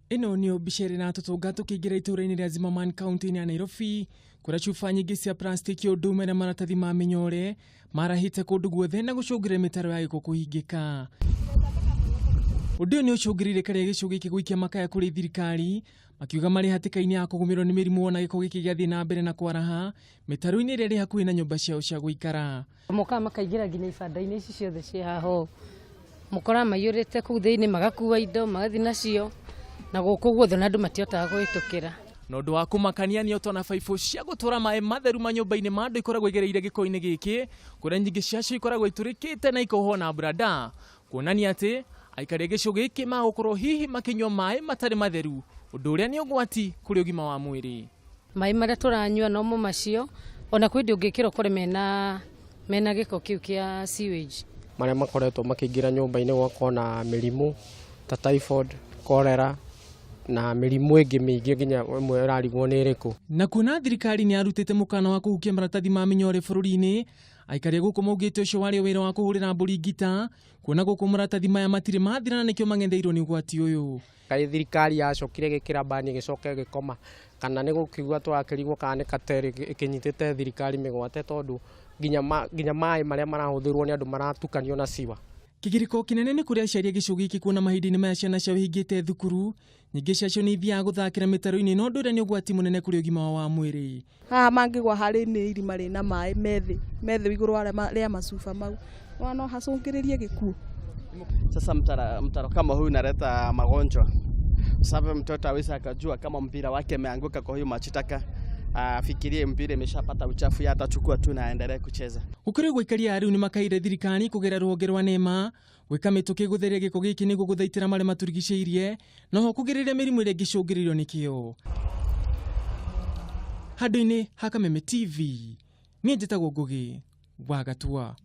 Ĩno nĩyo mbica ĩrĩ na tũtũnga tũkĩingĩra itũũra-inĩ rĩa Zimmerman kaunti-inĩ ya Nairobi kũrĩa cuba nyingĩ cia plastiki ũndũ ũmwe na maratathi ma mĩnyore marahĩte kũndũ guothe na gũcũngĩrĩria mĩtaro ya gĩko kũhingĩka. Ũndũ ũyũ nĩ ũcũngĩrĩirie karĩa gĩcigo gĩkĩ gũikia makaya kũrĩ thirikari makiuga marĩ hatĩka-inĩ ya kũgũmĩrwo nĩ mĩrimũ wona gĩko gĩkĩ gĩathiĩ na mbere na kwaraha mĩtaro-inĩ ĩrĩa ĩrĩ hakuhĩ na nyũmba ciao cia gũikara. Mokaga makaingĩra nginya ibanda-inĩ ici ciothe ciĩ haha ũũ. Mũkoraga maiyũrĩte kũu thĩinĩ magakua indo magathiĩ nacio na gũkũ guothe na andũ matihotaga kũhĩtũkĩra. Na ũndũ wa kũmakania nĩ ũtona baibũ cia gũtwara maĩ matheru manyũmba-inĩ ma andũ ikoragwo igereire gĩko-inĩ gĩkĩ, kũrĩa nyingĩ ciacio ikoragwo itũrĩkĩte na ikohwo na brada, kuonania atĩ aikari a gĩcigo gĩkĩ magũkorwo hihi makĩnyua maĩ matarĩ matheru, ũndũ ũrĩa nĩ ũgwati kũrĩ ũgima wa mwĩrĩ. Maĩ marĩa tũranyua nomo macio, ona kwĩ hĩndĩ ũngĩkĩra ũkore mena mena gĩko kĩu kĩa sewage. Marĩa makoretwo makĩingĩra nyũmba-inĩ gũgakorwo na mĩrimũ ta typhoid, cholera na mĩrimũ ĩngĩ mĩingĩ nginya ĩmwe ũrarigwo nĩ ĩrĩkũ. Na kuona thirikari nĩ yarutĩte mũkana wa kũhukia maratathi ma mĩnyore bũrũri-inĩ, aikari a gũkũ maugĩte ũcio warĩ o wĩra wa kũhũrĩra mbũri ngita, kuona gũkũ maratathi maya matirĩ mathira na nĩkĩo mang'etheirwo nĩ ũgwati ũyũ. Kaĩ thirikari yacokire ĩgĩkĩra bani ĩgĩcoka ĩgĩkoma kana nĩ gũkĩigua tũrakĩrigwo kana nĩ cartel ĩkĩnyitĩte thirikari mĩgwate tondũ nginya nginya maĩ marĩa marahũthĩrwo nĩ andũ maratukanio na siwa. Kĩgirĩko kĩnene nĩ kũrĩ aciari a gĩcigo gĩkĩ kuona mahinda-inĩ maya ciana ciao ihingĩte thukuru, nyingĩ ciacio nĩ ithiaga gũthakĩra mĩtaro-inĩ ĩno ũndũ ũrĩa nĩ ũgwati mũnene kũrĩ ũgima wao wa mwĩrĩ. Haha mangĩgwa harĩ nĩ irima rĩna maĩ me thĩ igũrũ wa rĩa macuba mau, nĩwona no hacũngĩrĩrie gĩkuũ. Sasa mtaro kama huyu unaleta magonjwa. Sasa mtoto hawezi akajua kama mpira wake umeanguka kwa huyu maji taka, afikirie mpira imeshapata uchafu, yeye atachukua tu na aendelee kucheza. Gũkĩrĩ ũguo aikari a rĩu nĩ makaire thirikari kũgerera rũhonge rwa NEMA gwĩka mĩtũkĩ gũtheria gĩko gĩkĩ nĩguo gũthaitĩra marĩa matũrigicĩirie noho kũgirĩrĩria mĩrimũ ĩrĩa ĩngĩcũngĩrĩrio nĩkĩo. Handũ-inĩ ha Kameme TV, niĩ njĩtagwo Ngũgĩ wa Gatua.